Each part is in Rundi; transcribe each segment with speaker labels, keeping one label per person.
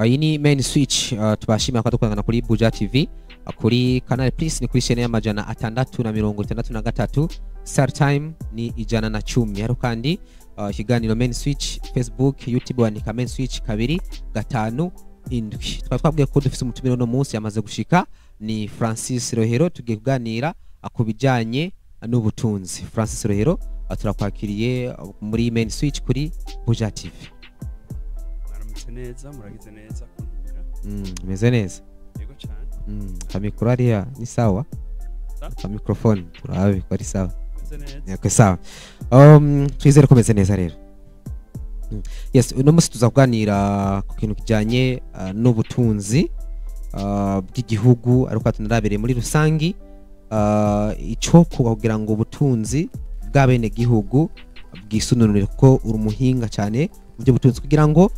Speaker 1: Iyi ni Main Switch. Tubashimira ko dukorana kuri Buja TV, kuri Canal Plus ni kuri chaîne ya 663, Star Time ni 110. Hariho kandi ikiganiro Main Switch, Facebook, YouTube wandika Main Switch 257. Twaba twabwiye ko dufise umutumire uno munsi, yamaze gushika, ni Francis Rohero. Tugiye kuganira ku bijanye n'ubutunzi. Francis Rohero, turakwakiriye muri Main Switch kuri Buja TV.
Speaker 2: Mwaramutse neza, muragize neza kuntumira.
Speaker 1: Meze neza.
Speaker 2: Yego cyane.
Speaker 1: Kamikoro hariya ni sawa?
Speaker 2: Sa?
Speaker 1: Ka microphone turabe ko ari sawa.
Speaker 2: Meze neza.
Speaker 1: Okay, sawa. Twizere ko meze neza rero. Yes, uno munsi tuza kuganira ku kintu kijanye n'ubutunzi bw'igihugu, ariko tunarabereye muri rusangi ico kugira ngo ubutunzi bw'abene gihugu bwisununure, kuko uri umuhinga cyane mu by'ubutunzi, kugira ngo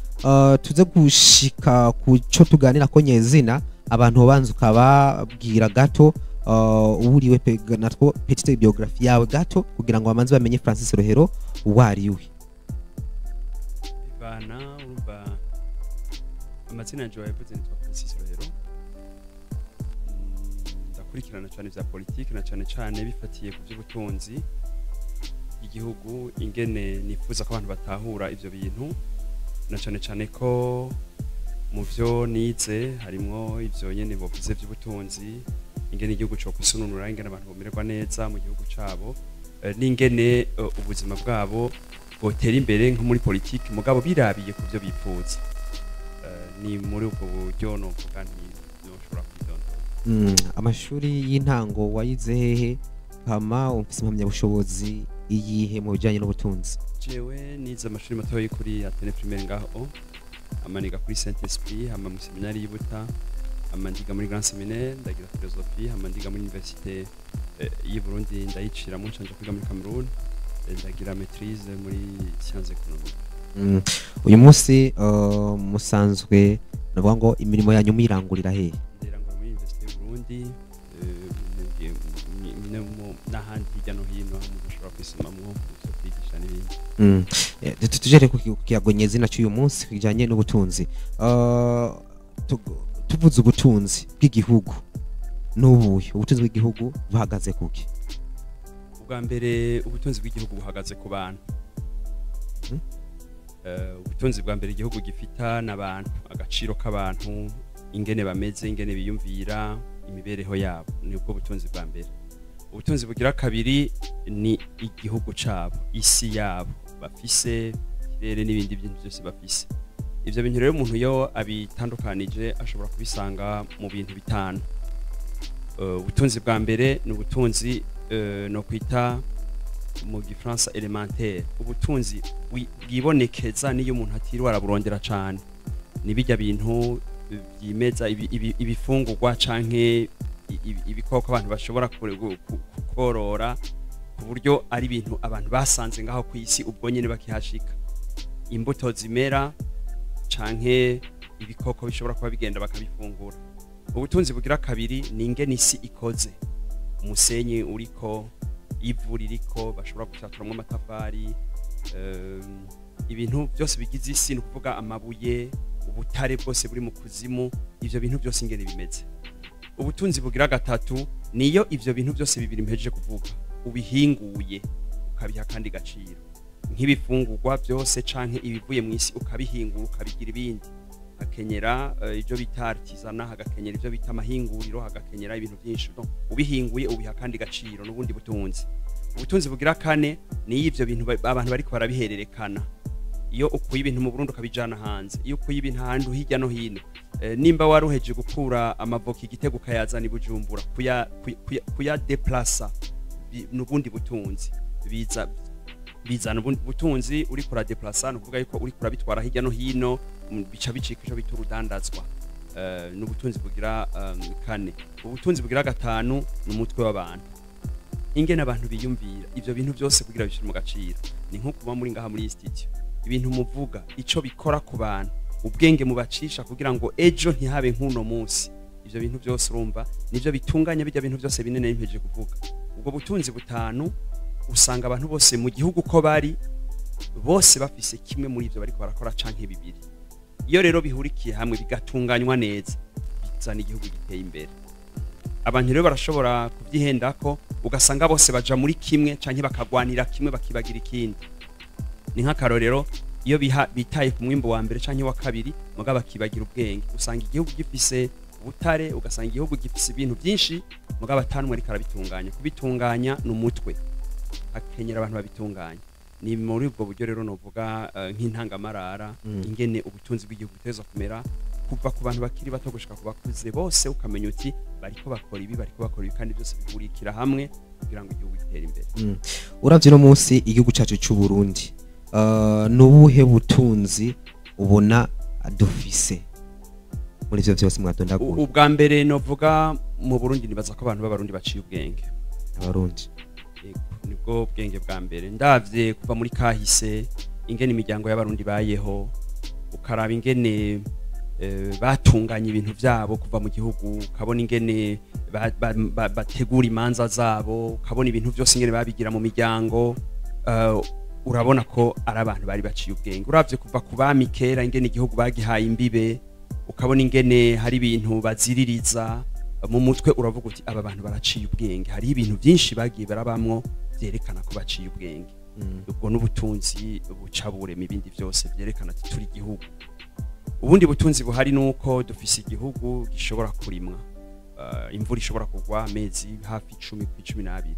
Speaker 1: tuze gushika ku cyo tuganira ko nyezina, abantu banza ukababwira gato uwuriwe, natwo petite biographie yawe gato, kugira ngo bamanze bamenye Francis Rohero uwariwe.
Speaker 2: Bivana, urumva amazina yanje wayavuze, nitwa Francis Rohero. Ndakurikirana cyane vya politike na cyane cyane bifatiye ku by'ubutunzi igihugu, ingene nifuza ko abantu batahura ivyo bintu, na cyane cyane ko mu vyo nize harimwo ivyo nyene bovuze vy'ubutunzi, ingene igihugu co kwisununura, ingene abantu bomererwa neza mu gihugu cabo, n'ingene ubuzima bwabo botera imbere nko muri politiki, mugabo birabiye ku byo bifuza. Ni muri ubwo buryo novuga nti noshobora kwidondora.
Speaker 1: Amashuri y'intango wayize hehe? Hama ufise impamyabushobozi iyihe mu bijanye n'ubutunzi?
Speaker 2: Jewe nize amashuri matoyi kuri Athénée Primaire ngaho, hama niga kuri Saint Esprit, hama mu seminari y'Ibuta, hama ndiga muri Grand Séminaire, ndagira philosophie, hama ndiga muri université y'i Burundi, ndayiciramo, nca nja kwiga muri Cameroon, ndagira maîtrise muri sciences économiques.
Speaker 1: Uyu munsi musanzwe navuga ngo imirimo yanyu muyirangurira hehe?
Speaker 2: Ndirangura muri université y'u Burundi, n'ahandi hirya no hino aho umuntu ashobora kwisomamwo ivyo kwigisha n'ibindi.
Speaker 1: Tujere ku kiyago nyezina cy'uyu munsi kijanye n'ubutunzi. Tuvuze ubutunzi bw'igihugu n'ubuhe? Ubutunzi bw'igihugu buhagaze kuki?
Speaker 2: Ubwa mbere, ubutunzi bw'igihugu buhagaze ku bantu. Ubutunzi bwa mbere igihugu gifita n'abantu, agaciro k'abantu, ingene bameze, ingene biyumvira, imibereho yabo, nibwo butunzi bwa mbere. Ubutunzi bugira kabiri ni igihugu cabo, isi yabo bafise, ikirere n'ibindi bintu byose bafise. Ivyo bintu rero umuntu iyo abitandukanije ashobora kubisanga mu bintu bitanu. Ubutunzi bwa mbere ni ubutunzi no kwita mu gifaransa élémentaire, ubutunzi bwibonekeza niyo umuntu atiriwe araburondera cane. Ni bijya bintu vyimeza, ibifungurwa canke ibikoko abantu bashobora korora, ku buryo ari ibintu abantu basanze ngaho ku isi ubwo nyene bakihashika, imbuto zimera canke ibikoko bishobora kuba bigenda bakabifungura. Ubutunzi bugira kabiri ni ingene isi ikoze, umusenyi uriko, ivu ririko bashobora gufyaturamwo amatafari, ibintu byose bigize isi, ni ukuvuga amabuye, ubutare bwose buri mu kuzimu, ivyo bintu byose ingene bimeze. Ubutunzi bugira gatatu niyo ivyo bintu byose bibiri mpejeje kuvuga ubihinguye, ukabiha kandi gaciro, nk'ibifungurwa byose canke ibivuye mu isi, ukabihingura ukabigira ibindi. Hakenyera ibyo bita artisanat, hagakenyera ibyo bita amahinguriro, hagakenyera ibintu byinshi. Donc, ubihinguye ubiha kandi gaciro, n'ubundi butunzi. Ubutunzi bugira kane ni ivyo bintu abantu bariko barabihererekana. Iyo ukuye ibintu mu Burundi ukabijana hanze, iyo ukuye ibintu ahantu hirya no hino, nimba waruheje gukura amavoka igitego ukayazana i Bujumbura, kuya déplaça n'ubundi butunzi, biza bizana ubundi butunzi. Uriko uradéplaça, ni ukuvuga yuko uriko urabitwara hirya no hino, bica bicika ico bita urudandazwa. N'ubutunzi bugira kane. Ubutunzi bugira gatanu ni umutwe w'abantu, ingene abantu biyumvira ivyo bintu byose kugira bishire mu gaciro. Ni nko kuba muri ngaha muri iyi studio, ibintu muvuga ico bikora ku bantu, ubwenge mubacisha kugira ngo ejo ntihabe nk'uno munsi. Ivyo bintu byose urumva nivyo bitunganya bijya bintu byose binene nimpejeje kuvuga. Ubwo butunzi butanu usanga abantu bose mu gihugu uko bari bose bafise kimwe muri ivyo bariko barakora canke bibiri. Iyo rero bihurikiye hamwe bigatunganywa neza, bizana igihugu giteye imbere. Abantu rero barashobora kubyihendako, ugasanga bose baja muri kimwe canke bakagwanira kimwe bakibagira ikindi. Ni nk'akarorero, iyo bitaye ku mwimbo wa mbere canke wa kabiri, mugabo bakibagira ubwenge, usanga igihugu gifise ubutare, ugasanga igihugu gifise ibintu byinshi, mugabo atanumwe ariko arabitunganya. Kubitunganya ni umutwe, hakenyera abantu babitunganya. Ni muri ubwo buryo rero novuga nk'intangamarara ingene ubutunzi bw'igihugu buteza kumera, kuva ku bantu bakiri bato gushika ku bakuze bose, ukamenya uti bariko bakora ibi, bariko bakora ibi, kandi byose bihurikira hamwe kugira ngo igihugu gitere imbere.
Speaker 1: Uravye no munsi igihugu cacu c'u Burundi, nubuhe butunzi ubona dufise muri ivyo vyose mwadondaguye?
Speaker 2: Ubwa mbere novuga, mu Burundi nibaza ko abantu b'Abarundi baciye ubwenge.
Speaker 1: Abarundi.
Speaker 2: Yego, nibwo bwenge bwa mbere. Ndavye kuva muri kahise ingene imiryango y'Abarundi bayeho, ukaraba ingene batunganya ibintu vyabo kuva mu gihugu, ukabona ingene bategura imanza zabo, ukabona ibintu byose ingene babigira mu miryango, urabona ko ari abantu bari baciye ubwenge. Uravye kuva ku bami kera ingene igihugu bagihaye imbibe, ukabona ingene hari ibintu baziririza mu mutwe, uravuga uti aba bantu baraciye ubwenge. Hariho ibintu byinshi bagiye barabamwo byerekana ko baciye ubwenge. Ubwo n'ubutunzi buca burema ibindi byose byerekana ati turi igihugu. Ubundi butunzi buhari nuko dufise igihugu gishobora kurimwa. Imvura ishobora kugwa amezi hafi 10 ku 12.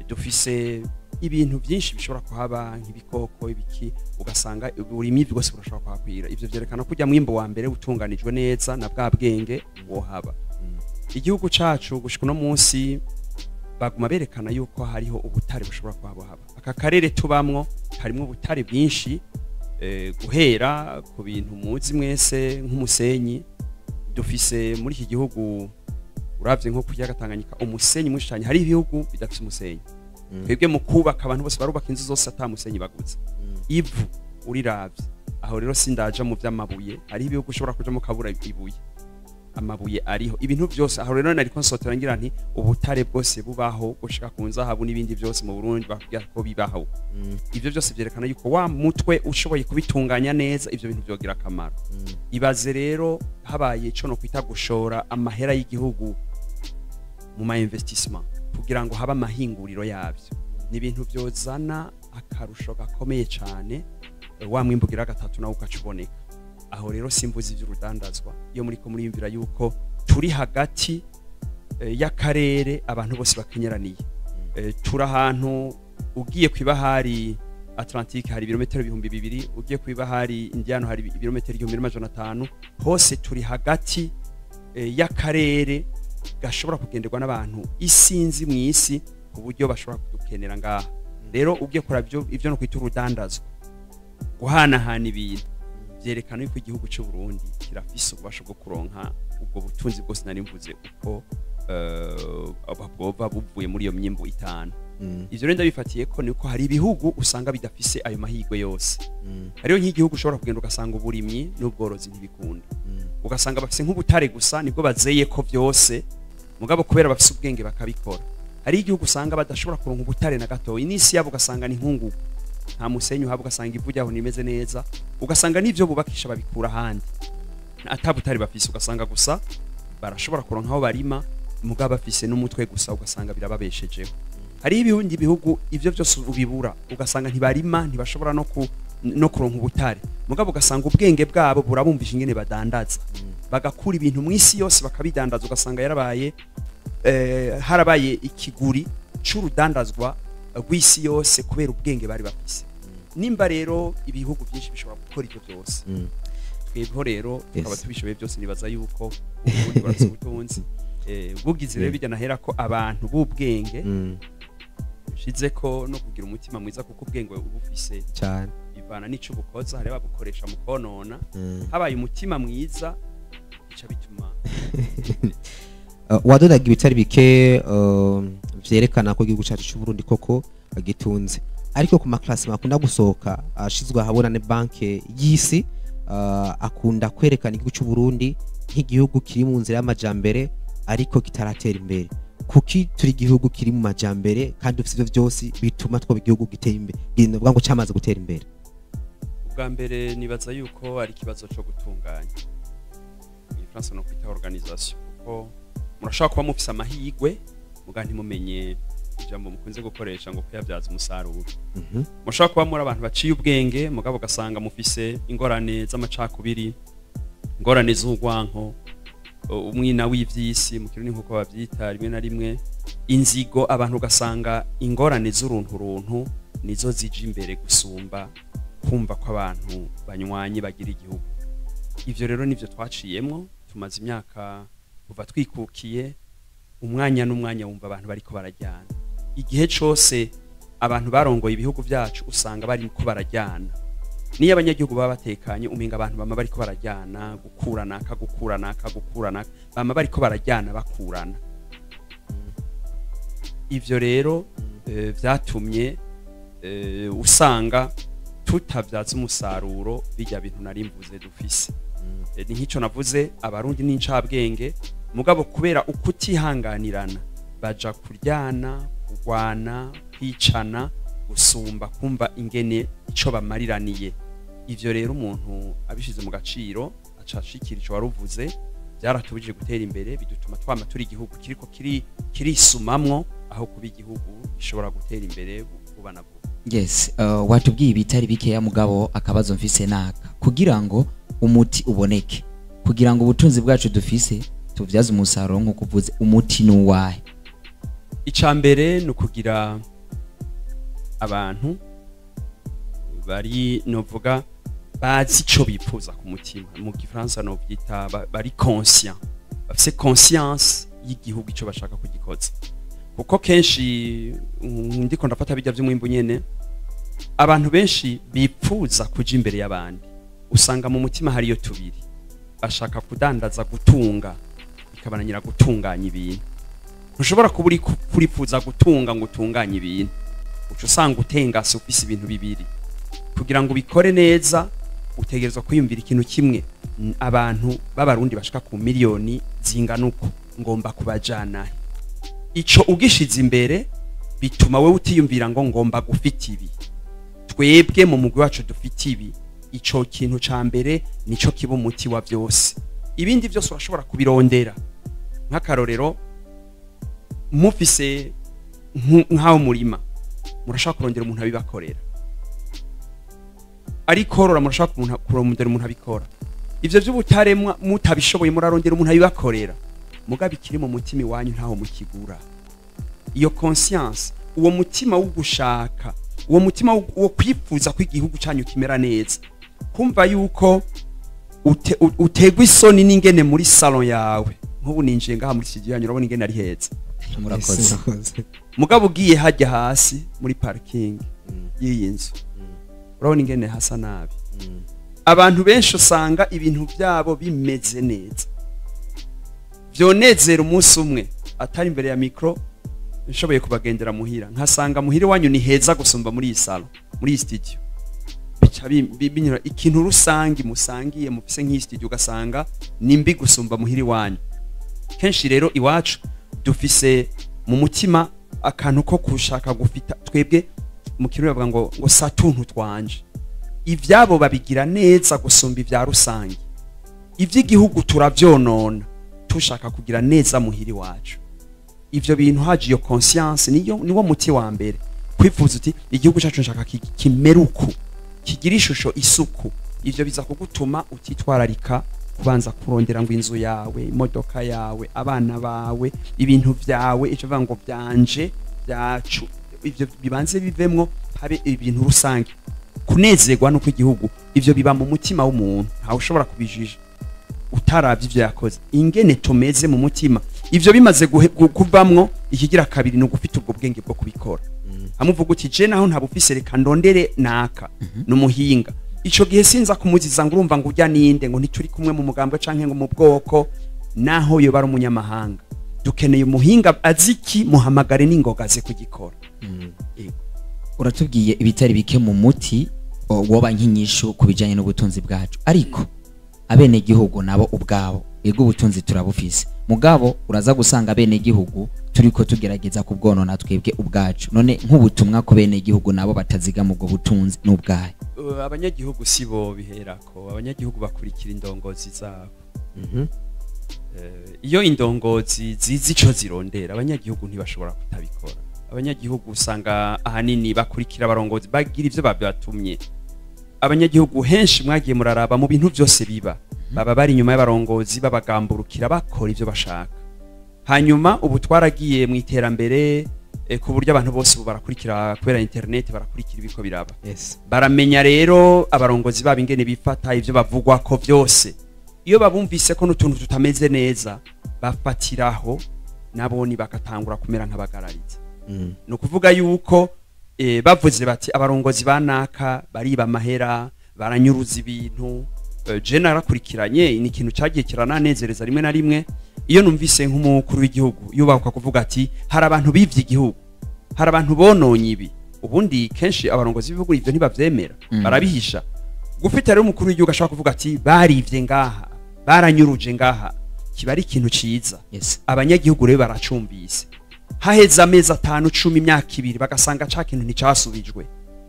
Speaker 2: Dufise ibintu byinshi bishobora kuhaba, nk'ibikoko, ibiki, ugasanga uburimyi bwose burashobora kuhakwira. Ivyo vyerekana ko ujya mwimbo wa mbere utunganijwe neza na bwa bwenge wohaba. Igihugu cacu gushika uno munsi baguma berekana yuko hariho ubutare bushobora kuhaba haba. Aka karere tubamwo harimwo ubutare bwinshi, guhera ku bintu muzi mwese nk'umusenyi dufise muri iki gihugu. Uravye nko ku Tanganyika, umusenyi mwinshi cyane. Hari ibihugu bidafise umusenyi. Twebwe mu kubaka, abantu bose barubaka inzu zose ata musenyi baguze. Ivu uriravye aho rero, sindaja mu vy'amabuye. Hari ibihugu ushobora kujamo kabura ibuye, amabuye ariho, ibintu byose. Aho rero nariko nsotera ngira nti ubutare bwose bubaho gushika ku nzahabu n'ibindi byose, mu Burundi bakubwira ko bibaho. Ivyo byose vyerekana yuko wa mutwe ushoboye kubitunganya neza, ivyo bintu vyogira akamaro. Ibaze rero habaye ico no kwita gushora amahera y'igihugu mu ma investissement kugira ngo habe amahinguriro yabyo, ni ibintu vyozana akarusho gakomeye cane. Wa mwimbu ugira gatatu nawe ugaca uboneka. Aho rero simvuze ivy'urudandazwa. Iyo muriko muriyumvira yuko turi hagati y'akarere abantu bose bakenyeraniye, turi ahantu ugiye kw'ibahari Atlantique hari ibirometero 2000, ugiye kw'ibahari Indiano hari ibirometero 1500. Hose turi hagati y'akarere gashobora kugenderwa n'abantu isinzi mu isi, ku buryo bashobora kudukenera ngaha. Rero ugiye kora ivyo no kwita urudandazwa, guhanahana ibintu, vyerekana yuko igihugu cy'u Burundi kirafise ububasha bwo kuronka ubwo butunzi bwose nari mvuze, uko bwoba buvuye muri iyo myimbu itanu. Ivyo rero ndabifatiye ko niko hari ibihugu usanga bidafise ayo mahirwe yose. Hariho nk'igihugu ushobora kugenda ugasanga uburimyi n'ubworozi ntibikunda, ugasanga bafise nk'ubutare gusa, nibwo bazeye ko byose, mugabo kubera bafise ubwenge bakabikora. Hari igihugu usanga badashobora kuronka ubutare na gatoya, n'isi yabo ugasanga ni nkungugu, nta musenyi uhaba, ugasanga ivu ryaho ntimeze neza, ugasanga n'ivyo bubakisha babikura ahandi, ata butare bafise. Ugasanga gusa barashobora kuronka aho barima, mugabo bafise n'umutwe gusa, ugasanga birababeshejeho. Hari ibindi bihugu ivyo byose ubibura, ugasanga ntibarima, ntibashobora no kuronka ubutare, mugabo ugasanga ubwenge bwabo burabumvisha ingene badandaza, bagakura ibintu mu isi yose bakabidandaza, ugasanga yarabaye harabaye ikiguri c'urudandazwa rw'isi yose kubera ubwenge bari bafise. Nimba rero ibihugu byinshi bishobora gukora ivyo byose, twebweho rero tukaba tubishoboye byose, nibaza yuko ubundi burafise ubutunzi bugize rero bijya nahera ko abantu b'ubwenge, ushize ko no kugira umutima mwiza, kuko ubwenge uba ufise
Speaker 1: cyane
Speaker 2: bivana n'ico bukoza. Hari ababukoresha mu konona. Habaye umutima mwiza, bica bituma
Speaker 1: Wadodaga ibitari bike vyerekana ko igihugu cacu c'u Burundi koko gitunze, ariko ku ma classement akunda gusohoka ashizwe ahabona ne banke y'isi, akunda kwerekana igihugu c'u Burundi nk'igihugu kiri mu nzira y'amajambere ariko kitaratera imbere. Kuki turi igihugu kiri mu majambere kandi dufite ivyo vyose bituma twaba igihugu giteye imbere, ndavuga ngo camaze gutera imbere?
Speaker 2: Ubwa mbere, nibaza yuko ari ikibazo cyo gutunganya, mu Gifaransa no kwita organisation, kuko murashobora kuba mufise amahirwe muga ntimumenye ijambo mukunze gukoresha ngo kuyabyaza umusaruro. Mushobora kuba muri abantu baciye ubwenge, mugabo ugasanga mufise ingorane z'amacakubiri, ingorane z'urwanko, umwina w'ivyisi mu Kirundi nkuko bavyita, rimwe na rimwe inzigo. Abantu ugasanga ingorane z'uruntu runtu nizo zija imbere gusumba kumva ko abantu banywanye bagira igihugu. Ivyo rero nivyo twaciyemwo, tumaze imyaka kuva twikukiye, umwanya n'umwanya wumva abantu bariko barajyana. Igihe cose abantu barongoye ibihugu vyacu usanga bariko barajyana. Niyo abanyagihugu baba batekanye, umenga abantu bama bariko barajyana, gukuranaka, gukuranaka, gukuranaka, bama bariko barajyana, bakurana. Ivyo rero vyatumye usanga tutavyaza umusaruro bijya bintu nari mvuze dufise. Ni nk'ico navuze, Abarundi n'incabwenge, mugabo kubera ukutihanganirana baja kuryana, kurwana, kwicana gusumba kumva ingene ico bamariraniye. Ivyo rero umuntu abishize mu gaciro aca ashikira ico waruvuze. Byaratubujije gutera imbere, bidutuma twama turi igihugu kiriko kirisumamwo aho kuba igihugu gishobora gutera imbere vuba na vuba.
Speaker 3: Yes, watubwiye ibitari bikeya, mugabo akabazo mfise naka: kugira ngo umuti uboneke, kugira ngo ubutunzi bwacu dufise tubyaze umusaruro nk'uko uvuze, umuti ni uwahe?
Speaker 2: Ica mbere ni ukugira abantu bari, novuga, bazi ico bipfuza ku mutima. Mu Gifaransa novyita bari conscient, bafise conscience y'igihugu, ico bashaka kugikoza. Kuko kenshi ndiko ndafata bijya vy'umwimbu nyene, abantu benshi bipfuza kuja imbere y'abandi usanga mu mutima hariyo tubiri: bashaka kudandaza, gutunga, bikabananira gutunganya ibintu. Ntushobora kuba uri kuripfuza gutunga ngo utunganye ibintu, uca usanga utengase ufise ibintu bibiri. Kugira ngo ubikore neza utegerezwa kwiyumvira ikintu kimwe: abantu b'Abarundi bashika ku miliyoni zingana uko, ngomba kubajana he? Ico ugishize imbere bituma wewe utiyumvira ngo ngomba gufita ibi. Twebwe mu mugwi wacu dufite ibi, ico kintu ca mbere nico kiba umuti wa byose. Ibindi byose urashobora kubirondera. Nk'akarorero, mufise nk'aho murima, murashaka kurondera umuntu abibakorera, ariko rora murashaka kurondera umuntu abikora. Ivyo vy'ubutare mutabishoboye, murarondera umuntu abibakorera. Mugabo ikiri mu mutima iwanyu ntaho mukigura. Iyo conscience, uwo mutima wo gushaka, uwo mutima wo kwifuza ko igihugu cyanyu kimera neza, kumva yuko utegwa isoni n'ingene muri salon yawe. Nk'ubu ninjiye ngaha muri studio yanyu, urabona ingene ari heza.
Speaker 3: Murakoze.
Speaker 2: Mugabo ugiye hajya hasi muri parking y'iyi nzu, urabona ingene hasa nabi. Abantu benshi usanga ibintu byabo bimeze neza, vyonezera umunsi umwe atari imbere ya micro, nshoboye kubagendera muhira nkasanga muhira wanyu ni heza gusumba muri iyi salon, muri iyi studio. Bica binyura ikintu rusangi musangiye, mufise nk'iyi studio, ugasanga ni mbi gusumba muhira iwanyu. Kenshi rero iwacu dufise mu mutima akantu ko kushaka gufita. Twebwe mu Kirundi bavuga ngo satuntu twanje. Ivyabo babigira neza gusumba ivya rusange. Ivy'igihugu turavyonona tushaka kugira neza muhira iwacu. Ivyo bintu haje iyo conscience, niyo niwo muti wa mbere. Kwifuza uti igihugu cyacu nshaka kimere uku, kigira ishusho isuku. Ivyo biza kugutuma utitwararika kubanza kurondera ngo inzu yawe, imodoka yawe, abana bawe, ibintu vyawe, ico bavuga ngo byanje, byacu. Ivyo bibanze bivemwo, habe ibintu rusange, kunezerwa nuko igihugu. Ivyo biba mu mutima w'umuntu, ntawe ushobora kubijija utaravye ivyo yakoze, ingene tumeze mu mutima. Ivyo bimaze kuvamwo, ikigira kabiri ni ugufita ubwo bwenge bwo kubikora. Hamwe uvuga uti je naho ntabufise, reka ndondere naka numuhinga. Ico gihe sinza kumuziza ngo urumva ngo urya ninde, ngo ntituri kumwe mu mugambwe canke ngo mu bwoko, naho yoba ari umunyamahanga. Dukeneye umuhinga aziki, muhamagare n'ingoga aze kugikora. Yego.
Speaker 3: Uratubwiye ibitari bike mu muti woba nk'inyishu ku bijanye n'ubutunzi bwacu, ariko abenegihugu nabo ubwabo, yego ubutunzi turabufise, mugabo uraza gusanga abenegihugu turiko tugerageza kubwonona twebwe ubwacu. None nk'ubutumwa ku benegihugu nabo batazigama ubwo butunzi n'ubwahe?
Speaker 2: Abanyagihugu si bo biherako, abanyagihugu bakurikira indongozi zabo. Iyo indongozi zizi ico zirondera, abanyagihugu ntibashobora kutabikora. Abanyagihugu usanga ahanini bakurikira abarongozi, bagira ivyo babatumye. Abanyagihugu henshi mwagiye muraraba mu bintu byose biba, baba bari inyuma y'abarongozi, babagamburukira, bakora ivyo bashaka. Hanyuma ubu twaragiye mu iterambere, ku buryo abantu bose ubu barakurikira kubera internet, barakurikira ibiko biraba. Baramenya rero abarongozi babo ingene bifata, ivyo bavugwa ko byose. Iyo babumvise ko n'utuntu tutameze neza, bafatiraho naboni bagatangura kumera nk'abagarariza. Ni ukuvuga yuko bavuze bati abarongozi banaka bariba amahera, baranyuruza ibintu. Je narakurikiranye, ni ikintu cyagiye kirananezereza rimwe na rimwe iyo numvise nk'umukuru w'igihugu yubakwa kuvuga ati hari abantu bivye igihugu, hari abantu bononye ibi. Ubundi kenshi abarongozi b'ibihugu ivyo ntibavyemera, barabihisha. Gufita rero umukuru w'igihugu ashobora kuvuga ati barivye ngaha, baranyuruje ngaha, kiba ari ikintu ciza. Abanyagihugu rero baracumbise, haheze amezi 5, 10, imyaka 2, bagasanga ca kintu nticasubijwe,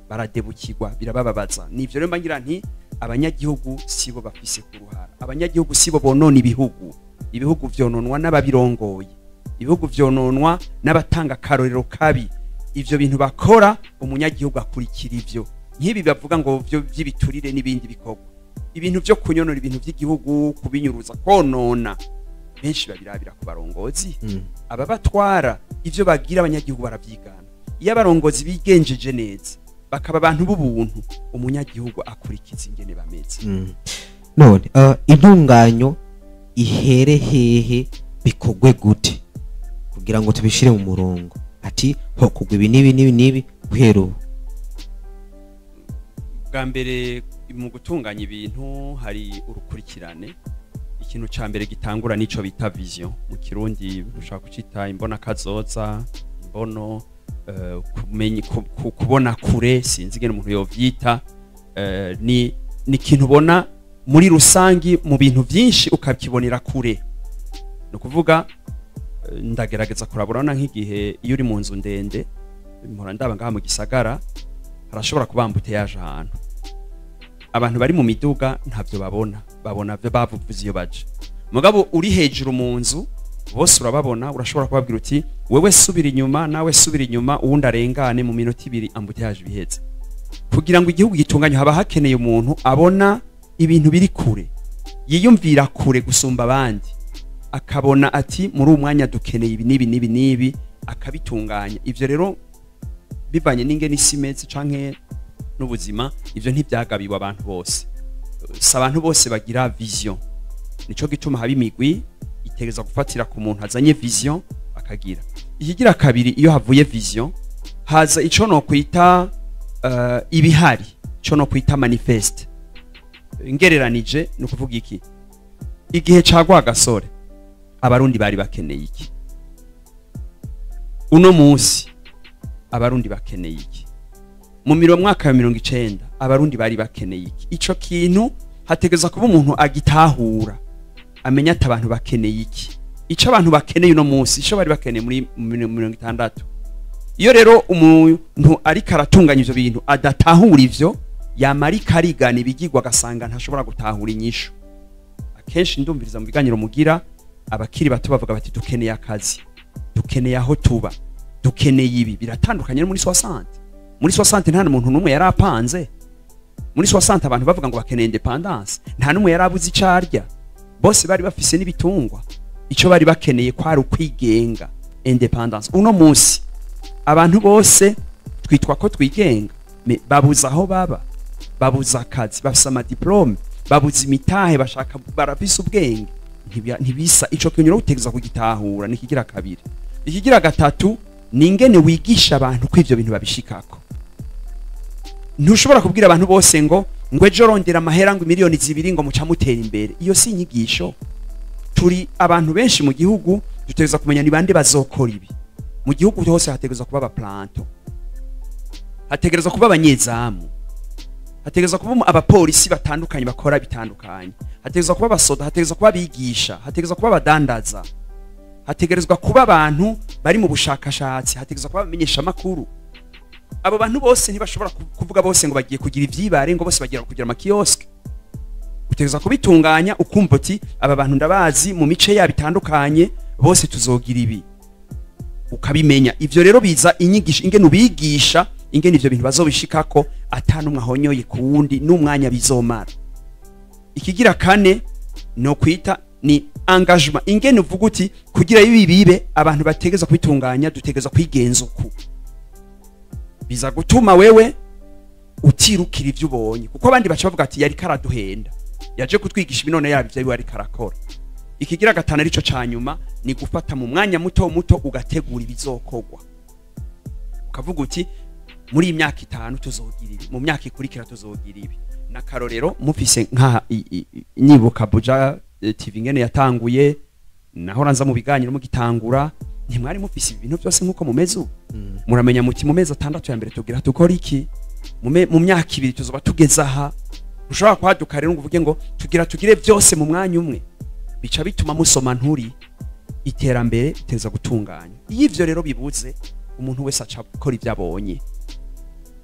Speaker 2: baradebukirwa, birabababaza. Nivyo rero mba ngira nti abanyagihugu sibo bafise ku ruhara, abanyagihugu sibo bonona ibihugu. Ibihugu vyononwa n'ababirongoye, ibihugu vyononwa n'abatanga akarorero kabi. Ivyo bintu bakora umunyagihugu akurikira ivyo. Nk'ibi bavuga ngo vyo vy'ibiturire n'ibindi bikorwa, ibintu vyo kunyonora ibintu vy'igihugu, kubinyuruza, konona, benshi babirabira ku barongozi. Ababatwara ivyo bagira abanyagihugu baravyigana. Iyo abarongozi bigenjeje neza, bakaba abantu b'ubuntu, umunyagihugu akurikiza ingene bameze.
Speaker 1: None intunganyo ihere hehe, bikogwe gute kugira ngo tubishire mu murongo, ati hokogwa ibi n'ibi n'ibi n'ibi guhera ubu?
Speaker 2: Bwa mbere mu gutunganya ibintu hari urukurikirane. Ikintu ca mbere gitangura nico bita vision mu Kirundi, ushobora kucita imbona kazoza, imbono, kumenya, kubona kure, sinzi ingene umuntu yovyita. Ni ikintu ubona muri rusangi mu bintu vyinshi, ukakibonera kure. Ni ukuvuga, ndagerageza kurabura nk'igihe iyo uri mu nzu ndende, mpora ndaba ngaha mu gisagara, harashobora kuba embouteillage ahantu, abantu bari mu miduga ntavyo babona, babona vyo bavuze iyo baje. Mugabo uri hejuru mu nzu bose urababona, urashobora kubabwira uti wewe subira inyuma, nawe subira inyuma, uwundi arengane, mu minota 2 embouteillage biheze. Kugira ngo igihugu gitunganye haba hakeneye umuntu abona ibintu biri kure, yiyumvira kure gusumba abandi, akabona ati muri uwo mwanya dukeneye ibi n'ibi n'ibi n'ibi, akabitunganya. Ivyo rero bivanye n'ingene isi imeze canke n'ubuzima, ivyo ntivyagabiwe abantu bose. Si abantu bose bagira vision. Nico gituma haba imigwi itegereza gufatira ku muntu azanye vision akagira. Ikigira kabiri, iyo havuye vision haza ico no kwita ibihari, ico no kwita manifeste. Ngereranije ni ukuvuga iki? Igihe ca Rwagasore abarundi bari bakeneye iki? Uno munsi abarundi bakeneye iki? Mu mwaka wa 90 abarundi bari bakeneye iki? Ico kintu hategeza kuba umuntu agitahura, amenya ati abantu bakeneye iki, ico abantu bakeneye uno munsi, ico bari bakeneye muri 60. Iyo rero umuntu ariko aratunganya ivyo bintu adatahura ivyo, yamara ikarigana ibigirwa agasanga ntashobora gutahura inyishu. Akenshi ndumviriza mu biganiro mugira, abakiri bato bavuga bati dukeneye akazi, dukeneye aho tuba, dukeneye ibi. Biratandukanye no muri 60. Muri 60 nta muntu n'umwe yari apanze. Muri 60 abantu bavuga ngo bakeneye indépendance, nta n'umwe yari abuze ico arya, bose bari bafise n'ibitungwa. Ico bari bakeneye kwari ukwigenga, indépendance. Uno munsi abantu bose twitwa ko twigenga, mais babuze aho baba, babuze akazi, bafise amadiplome, babuze imitahe, bashaka, barafise ubwenge, ntibisa. Ico kintu rero utegerezwa kugitahura. Ni ikigira kabiri. Ikigira gatatu ni ingene wigisha abantu ko ivyo bintu babishikako. Ntushobora kubwira abantu bose ngo ejo rondera amahera ngo miliyoni 2 ngo muca mutera imbere. Iyo si inyigisho. Turi abantu benshi mu gihugu, dutegerezwa kumenya ni bande bazokora ibi. Mu gihugu hose hategerezwa kuba abaplanto, hategerezwa kuba abanyezamu, hategerezwa kuba abapolisi batandukanye bakora bitandukanye, hategerezwa kuba abasoda, hategerezwa kuba abigisha, hategerezwa kuba abadandaza, hategerezwa kuba abantu bari mu bushakashatsi, hategerezwa kuba abamenyesha amakuru. Abo bantu bose ntibashobora kuvuga bose ngo bagiye kugira ivyibare, ngo bose bagiye kugira amakioske. Utegereza kubitunganya, ukumva uti: "Aba bantu ndabazi mu mice yabo itandukanye, bose tuzogira ibi." Ukabimenya. Ivyo rero biza inyigisho, ingene ubigisha ingene ivyo bintu bazobishikako atanumwe ahonyoye ku wundi, n'umwanya bizomara. Ikigira kane no kwita ni engagement, ingene uvuga uti: "Kugira ibi bibe, abantu bategeza kwitunganya, dutegeza kwigenza uku." Biza gutuma wewe utirukira ivyo ubonye, kuko abandi baca bavuga ati: "Yari karaduhenda, yaje kutwigisha ibi, none yaba ivyo ari karakora." Ikigira gatanu, arico ca nyuma, ni gufata mu mwanya muto muto ugategura ibizokorwa, ukavuga uti: "Muri iyi myaka 5 tuzogira ibi, mu myaka ikurikira tuzogira ibi." N'akarorero mufise nka nyibuka Buja TV ngene yatanguye, naho ranza mu biganiro mugitangura, ntimwari mufise ibintu byose nkuko mumeze ubu. Muramenya muti: "Mu mezi 6 ya mbere tugira dukora iki, mu myaka 2 tuzoba tugeze aha." Ushobora kwaduka rero ngo uvuge ngo tugira tugire byose mu mwanya umwe, bica bituma musoma nturi. Iterambere biteza gutunganya. Iyo ivyo rero bibuze, umuntu wese aca gukora ibyo abonye.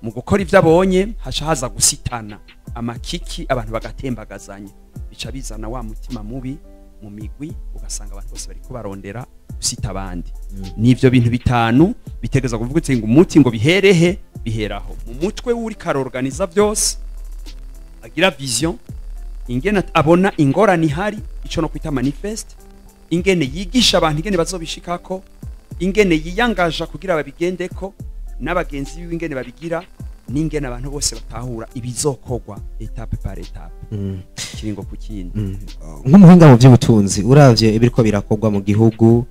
Speaker 2: Mu gukora ibyo abonye haca haza gusitana, amakiki, abantu bagatembagazanya, bica bizana wa mutima mubi mu migwi, ugasanga abantu bose bariko barondera gusita abandi. N'ivyo bintu bitanu bitegeza kuvuga uti ngo umuti ngo biherehe? Biheraho mu mutwe w'uri karorganiza byose, agira vision, ingene abona ingorane ihari, ico no kwita manifeste, ingene yigisha abantu ingene bazobishikako, ingene yiyangaja kugira babigendeko, n'abagenzi biwe ingene babigira, n'ingene abantu bose batahura ibizokorwa étape par étape, kiringo ku kindi.
Speaker 1: Nk'umuhinga mu by'ubutunzi, uravye ibiriko birakorwa mu gihugu,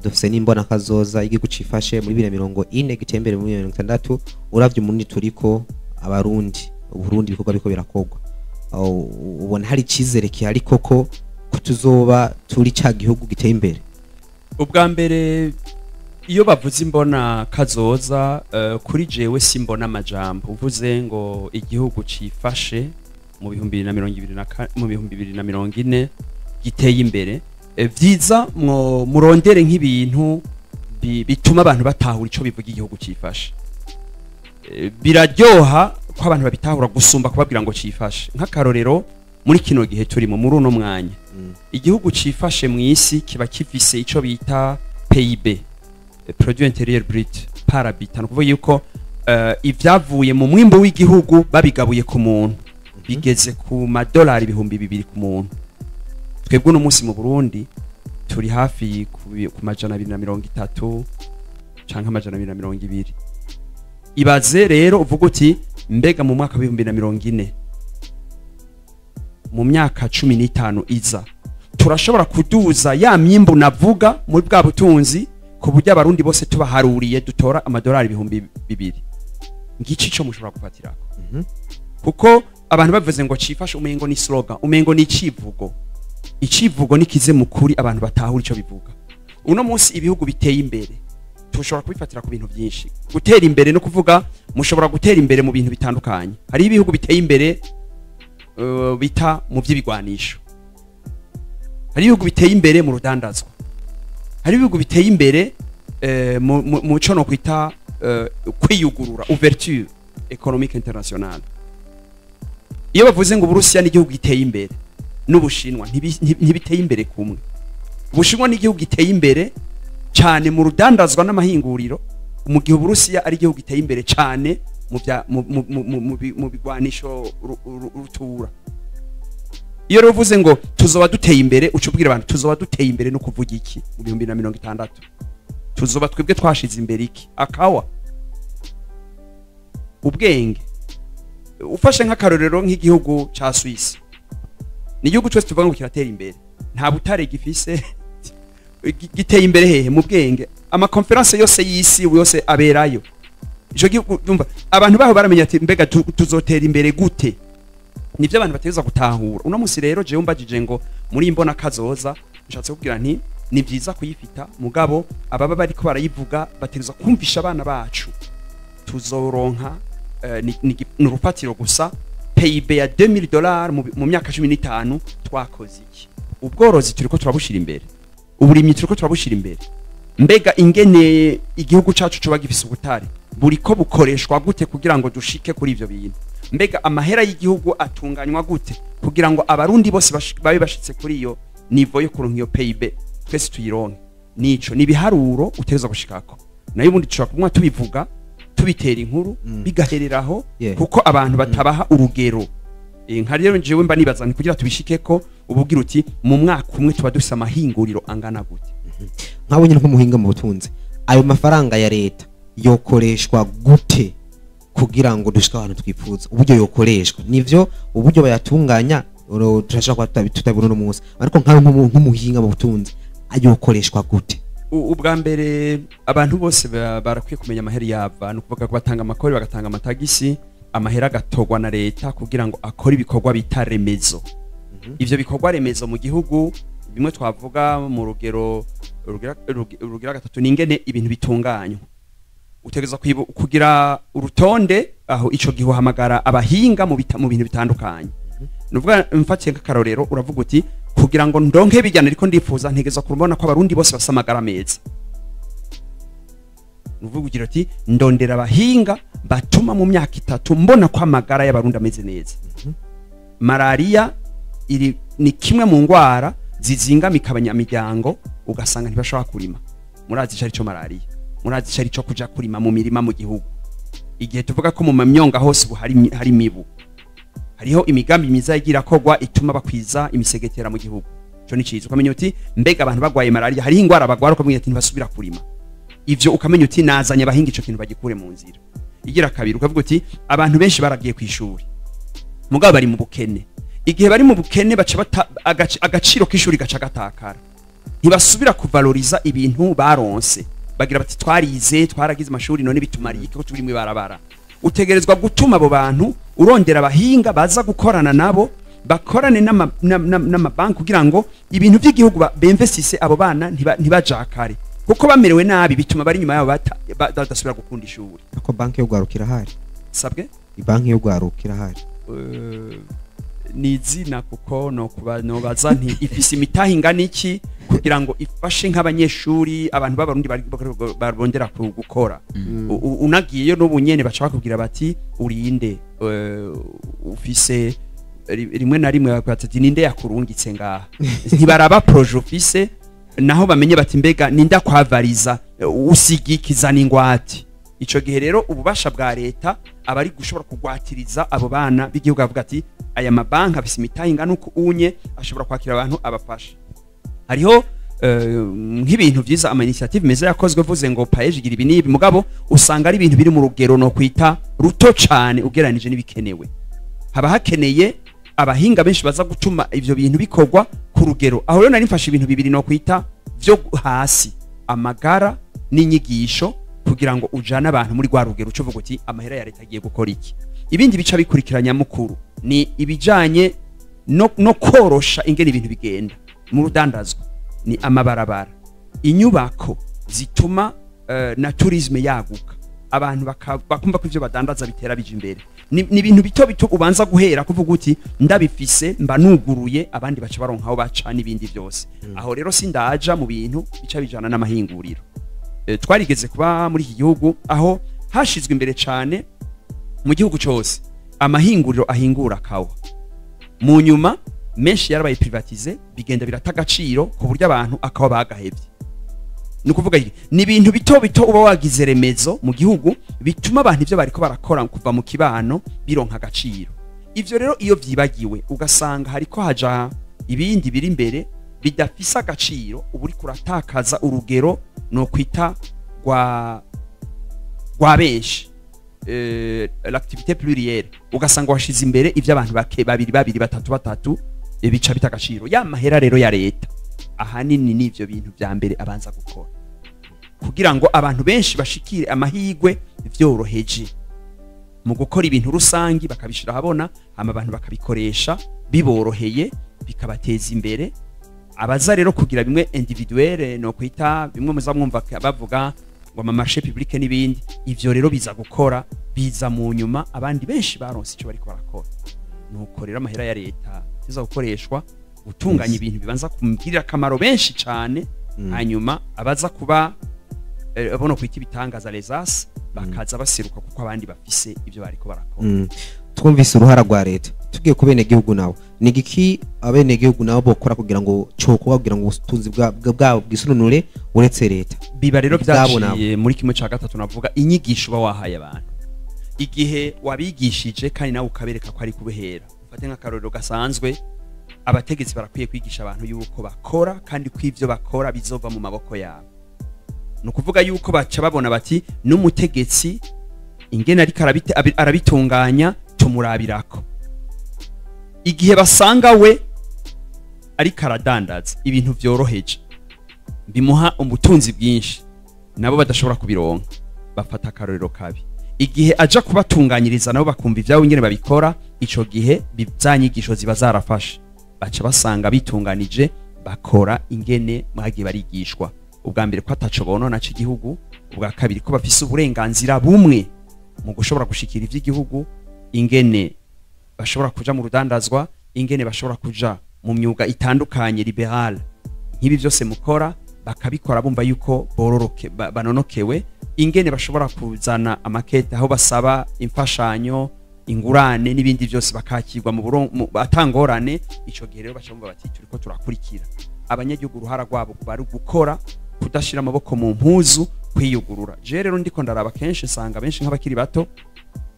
Speaker 1: dufise n'imbona kazoza igihugu cifashe muri 2040, gitembere muri 2060. Uravye umunini turiko abarundi, uburundi, ibikorwa biriko birakorwa, ubona hari icizere gihari koko ko tuzoba turi ca gihugu giteye imbere?
Speaker 2: Ubwa mbere, iyo bavuze imbona kazoza, kuri jewe simbona amajambo. Uvuze ngo igihugu cifashe mu bihumbi bibiri na mirongo ibiri na mu 2040 giteye imbere, vyiza mwo murondere nk'ibintu bituma abantu batahura ico bivuga igihugu cifashe. Biraryoha ko abantu babitahura gusumba kubabwira ngo cifashe. Nk'akarorero, muri kino gihe turimo, muri uno mwanya, igihugu cifashe mu isi kiba kifise ico bita PIB, produit intérieur brut par habitant, ni ukuvuga yuko ivyavuye mu mwimbu w'igihugu babigabuye ku muntu bigeze ku madolari 2000 ku muntu. Twebwe uno munsi mu Burundi turi hafi ku 230 canke 220. Ibaze rero uvuga uti: "Mbega mu mwaka w'2040, mu myaka 15 iza, turashobora kuduza ya myimbu navuga muri bwa butunzi, ku buryo abarundi bose tubaharuriye dutora amadolari 2000?" Ngici ico mushobora gufatirako, kuko abantu bavuze ngo cifashe, umengo ni slogan, umengo ni icivugo. Icivugo nikize mu kuri, abantu batahura ico bivuga. Uno munsi ibihugu biteye imbere tushobora kubifatira ku bintu byinshi. Gutera imbere no kuvuga mushobora gutera imbere mu bintu bitandukanye. Hari ibihugu biteye imbere bita mu by'ibigwanisho, hari ibihugu biteye imbere mu rudandazwa, hari ibihugu biteye imbere mu co no kwita kwiyugurura, ouverture économique internationale. Iyo bavuze ngo Uburusiya n'igihugu giteye imbere n'Ubushinwa, ntibiteye imbere kumwe. Ubushinwa n'igihugu giteye imbere cyane mu rudandazwa n'amahinguriro, mu gihe Uburusiya ari igihugu giteye imbere cyane mu bya mu mu mu mu- mu bi- mu bigwanisho rutura. Iyo rero uvuze ngo tuzoba duteye imbere, uca ubwira abantu tuzoba duteye imbere no kuvuga iki? Mu 2060 tuzoba twebwe twashize imbere iki? Akawa, ubwenge. Ufashe nk'akarorero nk'igihugu ca Suisse, ni igihugu twese tuvuga ngo kiratera imbere, nta butare gifise. Giteye imbere hehe? Mu bwenge. Amakonferanse yose y'isi yose aberayo. Ico gihugu, ndumva abantu baho baramenya ati: "Mbega tuzotera imbere gute?" Nivyo abantu bategerezwa gutahura. Uno musi rero jewe umbajije ngo muri imbona kazoza, nshatse kubwira nti ni vyiza kuyifita, mugabo ababa bariko barayivuga bategerezwa kumvisha abana bacu tuzoronka ni urufatiro gusa. PIB ya $2000 mu myaka 15, twakoze iki? Ubworozi turiko turabushira imbere, uburimyi turiko turabushira imbere. Mbega ingene igihugu cacu coba gifise ubutare? Buriko bukoreshwa gute kugira ngo dushike kuri ivyo bintu? Mbega amahera y'igihugu atunganywa gute kugira ngo Abarundi bose babe bashitse kuri iyo niveau yo kuronka iyo PIB, twese tuyironke? Nico ni ibiharuro utegerezwa gushikako. Nayo ubundi dushobora kumwa tubivuga, tubitera inkuru, bigahereraho, kuko abantu batabaha urugero. Nka rero njyewe mba nibaza nti kugira tubishikeko, ubugira uti mu mwaka umwe tuba dufise amahinguriro angana gute?
Speaker 1: Nkawe nyine nk'umuhinga mu butunzi, ayo mafaranga ya leta yokoreshwa gute kugira ngo dushike ahantu twifuza? Uburyo yokoreshwa nivyo, uburyo bayatunganya turashobora kuba tutabibona uno munsi, ariko nkawe nk'umuhinga mu butunzi, ayokoreshwa gute?
Speaker 2: Ubwa mbere, abantu bose barakwiye kumenya amahera yava. Ni ukuvuga ko batanga amakori, bagatanga amatagisi, amahera agatogwa na leta kugira ngo akore ibikorwa bita remezo. Ivyo bikorwa remezo mu gihugu, bimwe twavuga mu rugero rugira gatatu, ni ingene ibintu bitunganywa. Utegerezwa kugira urutonde, aho ico gihe uhamagara abahinga mu bintu bitandukanye. Nuvuga mfatiye nk'akarorero, uravuga uti kugira ngo ndonke bijyana ariko ndifuza, ntegerezwa kubona ko Abarundi bose bafise amagara meza. Nuvuga ugira uti ndondera abahinga batuma mu myaka 3 mbona ko amagara y'Abarundi ameze neza. Malaria iri ni kimwe mu ngwara zizingamika abanyamiryango, ugasanga ntibashobora kurima. Murazi ico arico malaria, murazi ico arico kuja kurima mu mirima mu gihugu. Igihe tuvuga ko mu mamyonga hose ubu hari imibu, hariho imigambi myiza yagira kogwa ituma bakwiza imisegetera mu gihugu. Ico ni ciza. Ukamenya uti mbega abantu bagwaye malaria, hariho ingwara bagwara, ukamenya uti ntibasubira kurima. Ivyo ukamenya uti nazanye abahinga ico kintu bagikure mu nzira. Igira kabiri, ukavuga uti abantu benshi baragiye kwishuri, mugabo bari mu bukene. Igihe bari mu bukene baca bata agaciro k'ishuri gaca gatakara, ntibasubira kuvaloriza ibintu baronse. Bagira bati twarize, twaragize amashuri, none bitumariye iki ko turi mu ibarabara? Utegerezwa gutuma abo bantu urondera abahinga baza gukorana nabo, bakorane n'amabanki kugira ngo ibintu by'igihugu bemvestise abo bana, ntibajakare, kuko bamerewe nabi bituma bari inyuma yabo badasubira gukunda ishuri.
Speaker 1: Ariko banki yo gwaruka irahari.
Speaker 2: Sabwe?
Speaker 1: Banki yo gwaruka irahari.
Speaker 2: Ni izina, kuko no kuba nobaza nti ifise imitahe ingana iki kugira ngo ifashe nk'abanyeshuri, abantu b'Abarundi barondera gukora. Unagiyeyo n'ubu nyene baca bakubwira bati urinde, ufise rimwe na rimwe bakubwira ati ninde yakurungitse ngaha? Ntibaraba projet ufise, naho bamenye bati mbega ninde akwavariza, usigikiza n'ingwate. Ico gihe rero ububasha bwa leta aba ari gushobora kugwatiriza abo bana b'igihugu, avuga ati aya mabanki afise imitahe ingana uku unye, ashobora kwakira abantu abafasha. Hariho nk'ibintu vyiza, ama initiative meza yakozwe, vuze ngo PAEEJ igira ibi n'ibi, mugabo usanga ari ibintu biri mu rugero no kwita ruto cane ugereranije n'ibikenewe. Haba hakeneye abahinga benshi baza gutuma ivyo bintu bikorwa ku rugero. Aho rero nari mfashe ibintu bibiri no kwita vyo hasi, amagara n'inyigisho, kugira ngo ujane abantu muri rwa rugero uco uvuga uti amahera ya leta agiye gukora iki. Ibindi bica bikurikiranya mukuru ni ibijanye no korosha ingene ibintu bigenda mu rudandazwa, ni amabarabara, inyubako zituma na tourisme yaguka, abantu bakumva ko ivyo badandaza bitera bija imbere. Ni ibintu bito bito ubanza guhera kuvuga uti ndabifise mba nuguruye, abandi baca baronka aho baca n'ibindi byose. Aho rero sindaja mu bintu bica bijana n'amahinguriro. Twarigeze kuba muri iki gihugu aho hashizwe imbere cane mu gihugu cose amahinguriro ahingura kawa. Mu nyuma menshi yarabaye privatisé, bigenda birata agaciro ku buryo abantu akawa bagahevye. Ni ukuvuga iki? Ni ibintu bito bito uba wagize remezo mu gihugu bituma abantu ivyo bariko barakora kuva mu kibano bironka agaciro. Ivyo rero iyo vyibagiwe, ugasanga hariko haja ibindi biri imbere bidafise agaciro, uba uriko uratakaza urugero no kwita rwa benshi, l'activité plurielle, ugasanga washize imbere ivyo abantu bake, babiri babiri, batatu batatu, bica bita agaciro. Ya mahera rero ya leta ahanini n'ivyo bintu vya mbere abanza gukora kugira ngo abantu benshi bashikire amahigwe vyoroheje mu gukora ibintu rusangi, bakabishira ahabona, hama abantu bakabikoresha biboroheye, bikabateza imbere. Abaza rero kugira bimwe individuelle, no kwita bimwe muza mwumva bavuga ngo ama marché public n'ibindi, ivyo rero biza gukora, biza mu nyuma abandi benshi baronse ico bariko barakora. Nuko rero amahera ya leta iza gukoreshwa gutunganya ibintu bibanza kumugirira akamaro benshi cane, hanyuma abaza kuba bono kwita ibitangaza, les as, Bakaza baseruka kuko abandi bafise ibyo bariko barakora.
Speaker 1: Twumvise uruhara rwa leta, tugiye ku bene gihugu nawe, ni igiki abene gihugu nabo bokora kugira ngo cyokorwa kugira ngo ubutunzi bwabo bwisununure uretse leta?
Speaker 2: Biba rero byaciye muri kimwe cya gatatu navuga, inyigisho uba wahaye abantu, igihe wabigishije kandi nawe ukabereka ko ari kubehera. Ufate nk'akarorero gasanzwe, abategetsi barakwiye kwigisha abantu yuko bakora kandi ko ivyo bakora bizova mu maboko yabo. Ni ukuvuga yuko baca babona bati n'umutegetsi ingene ariko arabitunganya tumurabirako. Igihe basanga we ariko aradandaza ibintu vyoroheje bimuha ubutunzi bwinshi nabo badashobora kubironka, bafata akarorero kabi. Igihe aja kubatunganyiriza nabo bakumva ivyabo ingene babikora, ico gihe bizanyigisho ziba zarafashe, baca basanga bitunganije bakora ingene mwagiye barigishwa. Ubwa mbere ko ataco bonona c'igihugu, ubwa kabiri ko bafise uburenganzira bumwe mu gushobora gushikira ivy'igihugu, ingene bashobora kuja mu rudandazwa, ingene bashobora kuja mu myuga itandukanye liberal, nk'ibi byose mukora bakabikora bumva yuko bororoke banonokewe, ingene bashobora kuzana amakete aho basaba imfashanyo, ingurane n'ibindi byose bakakirwa mu atangorane. Ico gihe rero baca bumva bati turiko turakurikira abanyagihugu, uruhara rwabo bari gukora, kudashira amaboko mu mpuzu, kwiyugurura. Je rero ndiko ndaraba kenshi nsanga benshi nk'abakiri bato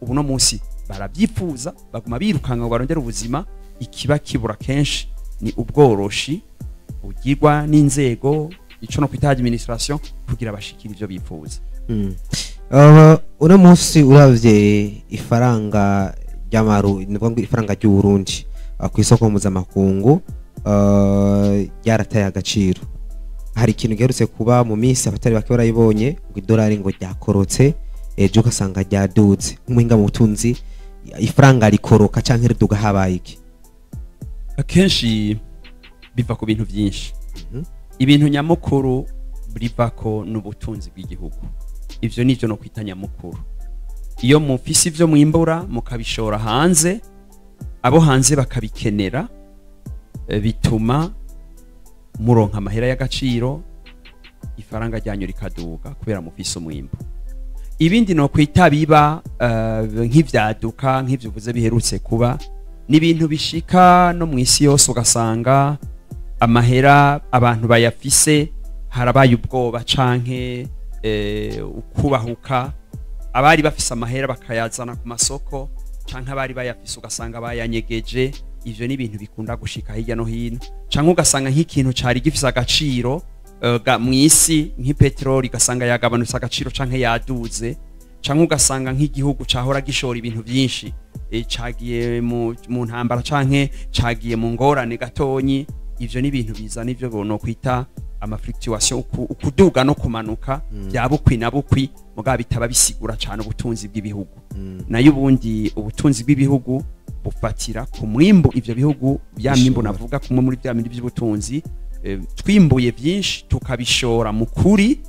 Speaker 2: ubu no munsi barabyifuza, baguma birukanga ngo barondere ubuzima. Ikiba kibura kenshi ni ubworoshi bugirwa n'inzego, ico no kwita administration, kugira bashikire ivyo bifuza.
Speaker 1: Uno munsi uravye ifaranga ry'amaru, nivuga ngo ifaranga ry'u Burundi ku isoko mpuzamakungu ryarataye agaciro. Hari ikintu giherutse kuba mu minsi abatari bake barayibonye, ngo idolari ngo ryakorotse, ejo ugasanga ryadutse. Nk'umuhinga mu butunzi, ifaranga rikoroka canke riduga habaye iki?
Speaker 2: Akenshi biva ku bintu byinshi. Ibintu nyamukuru bivako n'ubutunzi bw'igihugu. Ivyo nivyo no kwita nyamukuru. Iyo mufise ivyo mwimbura mukabishora hanze, abo hanze bakabikenera, bituma muronka amahera y'agaciro, ifaranga ryanyu rikaduga kubera mufise umwimbu. Ibindi no kwita biba nk'ivyaduka nk'ivyo uvuze biherutse kuba, n'ibintu bishika no mw'isi yose, ugasanga amahera abantu bayafise harabaye ubwoba canke ukubahuka, abari bafise amahera bakayazana ku masoko canke abari bayafise ugasanga bayanyegeje. Ivyo ni ibintu bikunda gushika hirya no hino, canke ugasanga nk'ikintu cari gifise agaciro mw'isi nk'ipetroli ugasanga yagabanutse agaciro canke yaduze, canke ugasanga nk'igihugu cahora gishora ibintu byinshi cagiye mu ntambara canke cagiye mu ngorane gatonyi. Ivyo ni ibintu bizana ivyo bono kwita ama fluctuation, ukuduga no kumanuka bya bukwi na bukwi, mugabo bitaba bisigura cyane ubutunzi bw'ibihugu. Nayo ubundi ubutunzi bw'ibihugu bufatira ku mwimbu ivyo bihugu, bya mwimbu navuga kumwe muri bya bindi by'ubutunzi, twimbuye byinshi tukabishora mu kuri,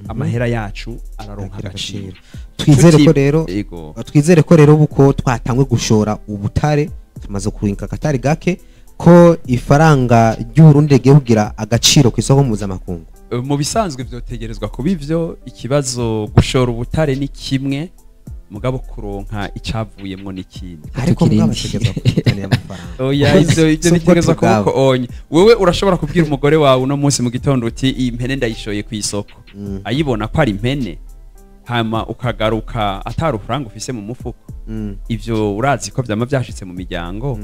Speaker 2: amahera yacu araronka agaciro.
Speaker 1: Twizere ko rero buko twatangwe gushora ubutare, tumaze kurinka katari gake, ko ifaranga ry'Uburundi rigiye kugira agaciro ku isoko mpuzamakungu.
Speaker 2: Mu bisanzwe vyotegerezwa kuba ivyo. Ikibazo gushora ubutare ni kimwe, mugabo kuronka icavuyemwo n'ikindi.
Speaker 1: Ariko mugabo ategerezwa kuzana amafaranga.
Speaker 2: Oya, ivyo bitegerezwa kuko onye wewe urashobora kubwira umugore wawe uno munsi mu gitondo uti iyi mpene ndayishoye ku isoko, ayibona ko ari impene, hama ukagaruka atari ufaranga ufise mu mufuko. Ivyo urazi ko vyama vyashitse mu miryango.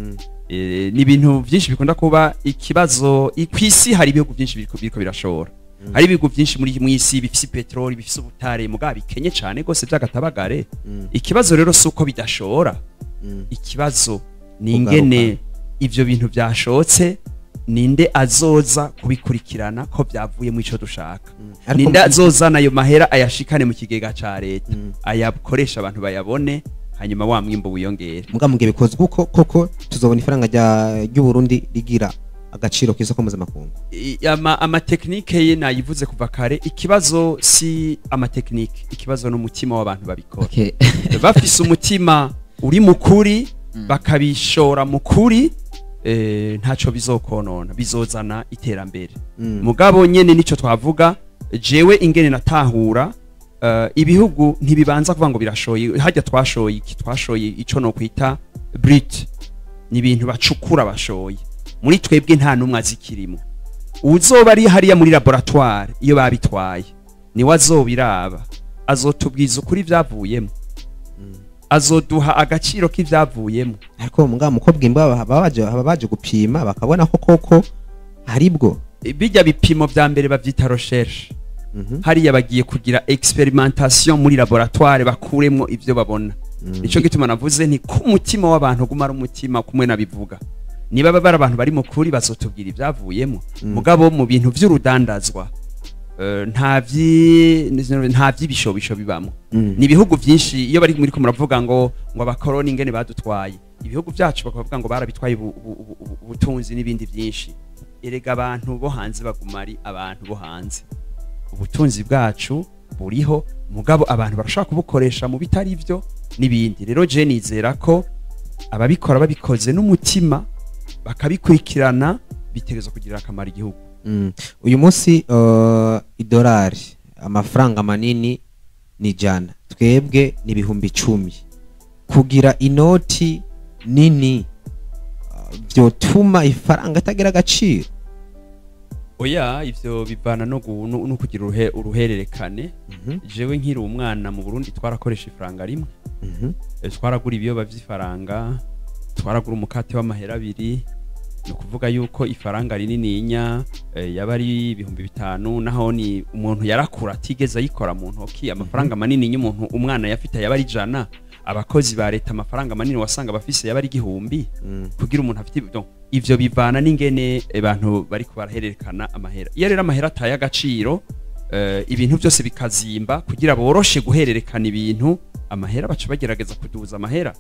Speaker 2: Ni ibintu byinshi bikunda kuba ikibazo kw'isi. Hari ibihugu byinshi biriko birashora, hari ibihugu byinshi muri mw'isi bifise petroli, bifise ubutare, mugabo bikenye cane gose by'agatabagare. Ikibazo rero si uko bidashora, ikibazo ni ingene ivyo bintu byashotse, ninde azoza kubikurikirana ko byavuye mu ico dushaka, ninde azozana ayo mahera ayashikane mu kigega ca leta, ayakoresha abantu bayabone, hanyuma wa mwimbo wiyongere.
Speaker 1: Muga mugihe bikozwe uko koko tuzobona ifaranga ry'u Burundi rigira agaciro kw'isoko mpuzamakungu.
Speaker 2: Ama technique ye nayivuze kuva kare. Ikibazo si ama technique, ikibazo n'umutima w'abantu babikora. Bafise umutima uri mukuri, bakabishora mukuri, ntaco bizokonona, bizozana iterambere. Mugabo nyene nico twavuga, jewe ingene natahura Ibihugu ntibibanza kuvuga ngo birashoye. Hajya twashoye iki? Twashoye ico no kwita brut, ni ibintu bacukura bashoye. Muri twebwe nta numwe azikirimo. Uzoba ari hariya muri laboratoire iyo babitwaye niwe azobiraba, azotubwiza ukuri ivyavuyemo, azoduha agaciro k'ivyavuyemo.
Speaker 1: Ariko muga mukobwa imbwa baba baje gupima bakabona ko koko haribwo.
Speaker 2: Bijya bipimo vya mbere bavyita recherche. Hariya bagiye kugira expérimentation muri laboratoire, bakuremwo ivyo babona. Nico gituma navuze nti ko umutima w'abantu guma ari umutima kumwe nabivuga. Niba baba ari abantu bari mu kuri, bazotubwira ivyavuyemo. Mugabo mu bintu vy'urudandazwa, nta vy'ibishobisho bibamo. Ni ibihugu byinshi iyo bari muri ko muravuga ngo abakoroni ingene badutwaye ibihugu byacu, bakavuga ngo barabitwaye ubutunzi n'ibindi byinshi. Erega abantu bo hanze baguma ari abantu bo hanze. Ubutunzi bwacu buriho, mugabo abantu barashobora kubukoresha mu bitari byo n'ibindi. Rero je nizera ko ababikora babikoze n'umutima, bakabikurikirana, bitegerezwa kugirira akamaro igihugu.
Speaker 1: Uyu munsi idolari, amafaranga manini ni 100, twebwe ni 10,000. Kugira inoti nini vyotuma ifaranga itagira agaciro?
Speaker 2: Oya, ivyo bivana no kugira uruhererekane. Jewe nkiri umwana mu Burundi twarakoresha ifaranga rimwe. Twaragura ibiyoba vy'ifaranga, twaragura umukate w'amahera 2. Ni ukuvuga yuko ifaranga rinininya yaba ari 5000, naho ni umuntu yarakura atigeze ayikora mu ntoki. Amafaranga manini umuntu umwana yafite yaba ari 100. Abakozi ba leta amafaranga manini wasanga bafise yaba ari 1000. Kugira umuntu afite, donc ivyo bivana n'ingene abantu bariko barahererekana amahera. Iyo rero amahera ataye agaciro, ibintu byose bikazimba, kugira boroshe guhererekana ibintu, amahera baca bagerageza kuduza amahera.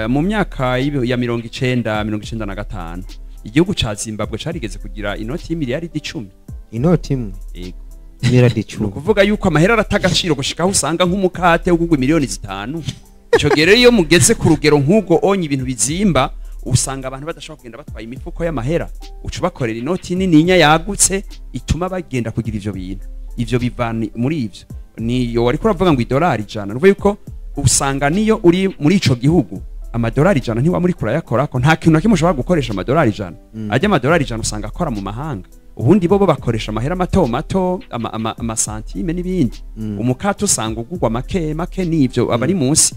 Speaker 2: Mu myaka ya 90, 95, igihugu ca Zimbabwe carigeze kugira inoti y'imiliyaridi 10.
Speaker 1: Inoti imwe?
Speaker 2: Yego.
Speaker 1: Miliyaridi
Speaker 2: Ni
Speaker 1: 10.
Speaker 2: ukuvuga yuko amahera arata agaciro gushika aho usanga nk'umukate ugurwa miliyoni 5. Ico gihe rero iyo mugeze ku rugero nk'ubwo onye ibintu bizimba, usanga abantu badashobora kugenda batwaye imifuko y'amahera, uca ubakorera inoti nininya yagutse ituma bagenda kugira ivyo bintu. Ivyo bivana muri ivyo. Niyo wariko uravuga ngo idolari 100, nuvuga yuko usanga niyo uri muri ico gihugu amadolari 100 ntiwa muri kurayakorako, nta kintu na kimwe ushobora gukoresha amadolari 100. Ajya amadolari 100 usanga akora mu mahanga. Ubundi bo bakoresha amahera mato mato, amasantime n'ibindi. Umukate usanga ugurwa make make, n'ivyo aba ari munsi.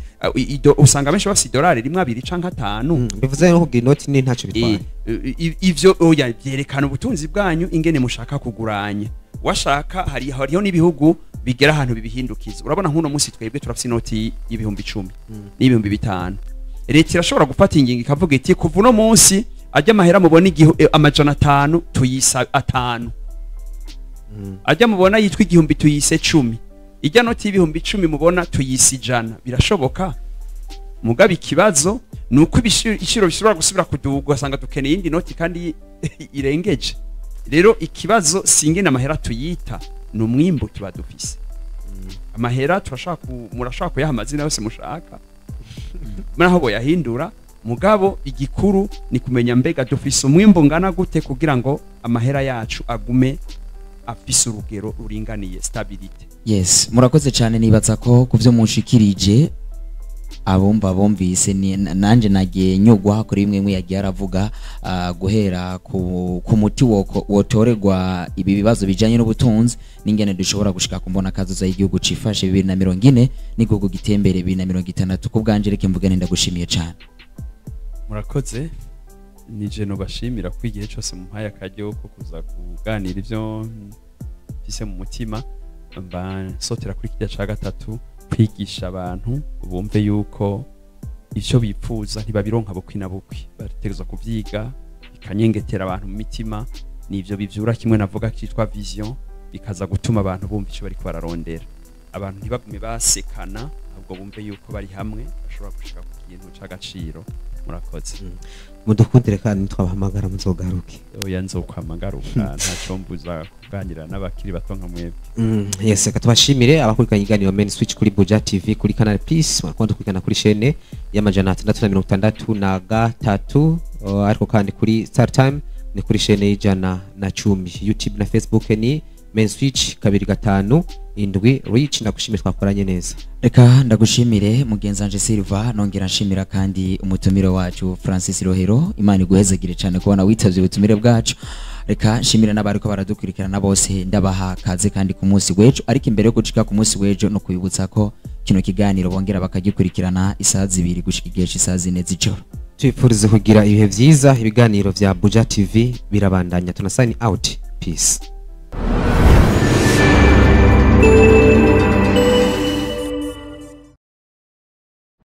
Speaker 2: Usanga benshi bafise idolari 1, 2 canke 5.
Speaker 1: Bivuze nko kugira inoti nini ntacyo bitwaye?
Speaker 2: Ivyo oya, byerekana ubutunzi bwanyu ingene mushaka kuguranya. Washaka hariho n'ibihugu bigera ahantu bibihindukiza. Urabona nk'uno munsi twebwe turafise inoti y'10,000 n'5,000. Leta irashobora gufata ingingo ikavuga iti kuva uno munsi ajya amahera mubona 500 tuyisa 5, ajya mubona yitwa 1000 tuyise 10, ijya noti y'10,000 mubona tuyise 100. Birashoboka. Mugabe ikibazo ni uko ibiciro bishobora gusubira kuduga, ugasanga dukeneye iyindi noti kandi irengeje. Rero ikibazo si ingene amahera tuyita, ni umwimbu tuba dufise. Amahera turashaka murashaka kuyaha amazina yose mushaka naho boyahindura, mugabo igikuru ni kumenya mbega dufise umwimbu ungana gute kugira ngo amahera yacu agume afise urugero ruringaniye, stabilité.
Speaker 3: Yes, murakoze cyane. Nibaza ko ku byo munshikirije abumva bumvise. Nanje nagiye nyugwa kuri bimwe mwe yagiye aravuga, guhera ku muti wotoregwa ibi bibazo bijanye n'ubutunzi n'ingene dushobora gushika ku mbona kazoza y'igihugu cifashe 2040 n'igihugu gitembere 2060. Ku bwanje reke mvugane, ndagushimiye cyane.
Speaker 2: Murakoze. Nije nobashimira ko igihe cyose mumpaye akaryo ko kuza kuganira ivyo mfise mu mutima, mba nsotera kuri kirya ca gatatu, kwigisha abantu bumve yuko ivyo bipfuza ntibabironka bukwi na bukwi, bategerezwa kuvyiga bikanyengetera abantu mu mitima. Nivyo bivyura kimwe navuga kitwa vision, bikaza gutuma abantu bumva ico bariko bararondera. Abantu ntibagume basekana, ahubwo bumve yuko bari hamwe bashobora gushika ku kintu c'agaciro. Murakoze.
Speaker 1: Mudukundire kandi nitwabahamagara muzogaruke.
Speaker 2: Oya, nzokwama ngaruka, ntaco mbuza kuganira n'abakiri bato nka mwebwe.
Speaker 1: Yes, reka tubashimire abakurikiranye ikiganiro Main Switch kuri Buja TV, kuri Canal Plus barakunda dukurikirana kuri chaîne y'663, ariko kandi kuri Star Time ni kuri chaîne y'110. YouTube na Facebook ni Main Switch 25. indwi. Rich, ndagushimiye, twakoranye neza.
Speaker 3: Reka ndagushimire, mugenzi wanje Silva, nongera nshimira kandi umutumire wacu Francis Rohero. Imana iguhezagire cyane kubona witavye ubutumire bwacu. Reka nshimire n'abariko baradukurikirana bose, ndabaha kaze kandi ku munsi w'ejo. Ariko imbere yo gucika ku munsi w'ejo, no kwibutsa ko kino kiganiro bongera bakagikurikirana isaha 2 gushika igihe c'isaha 4 z'ijoro.
Speaker 1: Twifurize kugira ibihe vyiza. Ibiganiro vya Buja TV birabandanya. Tuna sign out. Peace.